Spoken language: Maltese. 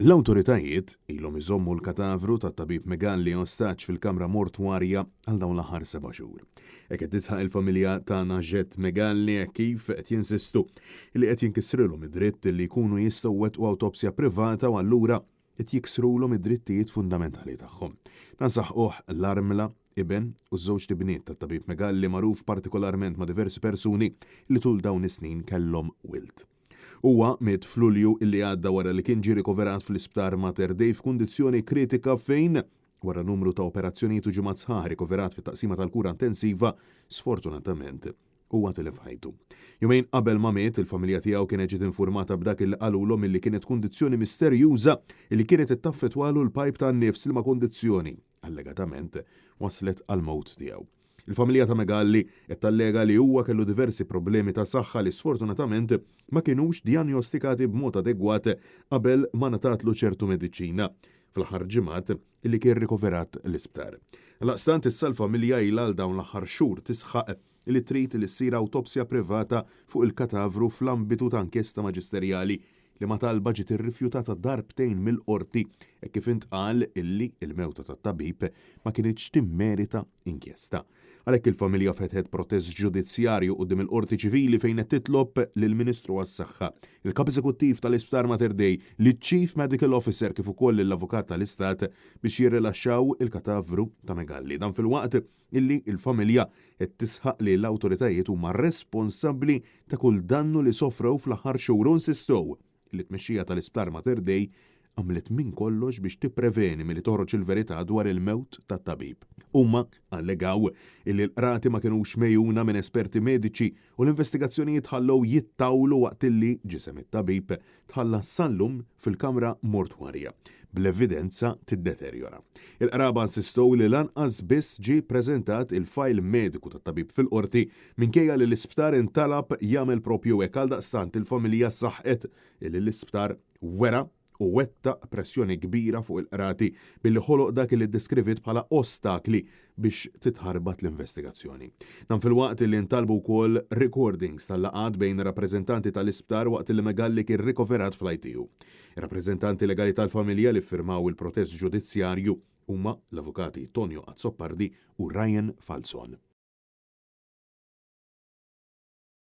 L-awtoritajiet ilhom iżommu l-katavru tat-tabib Megalli ostaġġ fil-kamra mortwarja għal dawn l-aħħar seba' xhur. Hekk qed tisħaq il-familja ta' Najet Megalli hekk kif qed jinsistu li qed jinkisrilhom id-dritt li jkunu jistgħu jwettqu awtopsja privata u allura qed jiksrulhom id-drittijiet fundamentali tagħhom. Dan saħquh l-armla, iben u ż-żewġt ibniet tat-tabib Megalli magħruf partikolarment ma' diversi persuni li tul dawn is-snin kellhom wild. Huwa miet f'Lulju illi għadda wara li kien ġie rikoverat fl-Isptar Mater Dei f'kundizzjoni kritika fejn, wara numru ta' operazzjonijiet u ġimgħat sħaħ rikoverat fit-taqsima tal-kura intensiva, sfortunatament huwa tilef ħajtu. Jumejn qabel ma miet, il-familja tiegħu kienet ġiet infurmata b'dak illi qalulhom illi kienet kundizzjoni misterjuża illi kienet qed taffettwalu l-pajp tan-nifs liema kundizzjoni allegatament wasslet għall-mewt tiegħu. Il-familja ta' Megalli qed tallega li huwa kellu diversi problemi ta' saħħa li sfortunatament ma kinux dijanjostikati b'mod adegwat qabel ma ngħatatlu ċertu mediċina fl-aħħar ġimgħat li kien rikoverat l-isptar. Għaldaqstant issa l-familja ilha għal dawn l-aħħar xhur tisħaq li trid li ssir awtopsja privata fuq il-katavru fl-ambitu ta' inkjesta maġisterjali, liema talba ġiet irrifjutata darbtejn mill-Qorti hekk kif intqal illi l-mewta tat-tabib ma kinitx timmerita inkjesta. Għalhekk il-familja fetħet protest ġudizzjarju quddiem il-Qorti Ċivili fejn qed titlob lill-Ministru għas-Saħħa, il-Kap Eżekuttiv tal-Isptar Mater Dei, liċ-Chief Medical Officer kif ukoll lill-Avukat tal-Istat biex jirrilaxxaw il-katavru ta' Megalli. Dan filwaqt illi l-familja qed tisħaq li l-awtoritajiet huma responsabbli ta' kull dannu li sofrew fl-aħħar xhur u insistew li t-tmexxija tal-Isptar Mater Dei għamlet minn kollox biex tippreveni milli toħroġ il-verità dwar il-mewt tat-tabib. Huma allegaw illi l-qrati ma kinux megħjuna minn esperti mediċi u l-investigazzjonijiet tħallew jittawlu waqt illi ġisem it-tabib tħalla sal-lum fil-kamra mortwarja, bl-evidenza tiddeterjora. Il-qraba insistew li lanqas biss ġie ppreżentat il-fajl mediku tat-tabib fil-Qorti minkejja li l-isptar intalab jagħmel proprju hekk għaldaqstant il-familja saħqet illi l-isptar wera u wettaq pressjoni kbira fuq il-qrati billi ħoloq dak li ddeskriviet bħala ostakli biex titħarbat l-investigazzjoni. Dan filwaqt li ntalbu wkoll recordings tal-laqgħat bejn rappreżentanti tal-isptar waqt li Megalli kien rikoverat fl-ITU. Ir-rappreżentanti legali tal-familja li ffirmaw il-protest ġudizzjarju huma l-avukati Tonio Azzopardi u Ryan Falzon.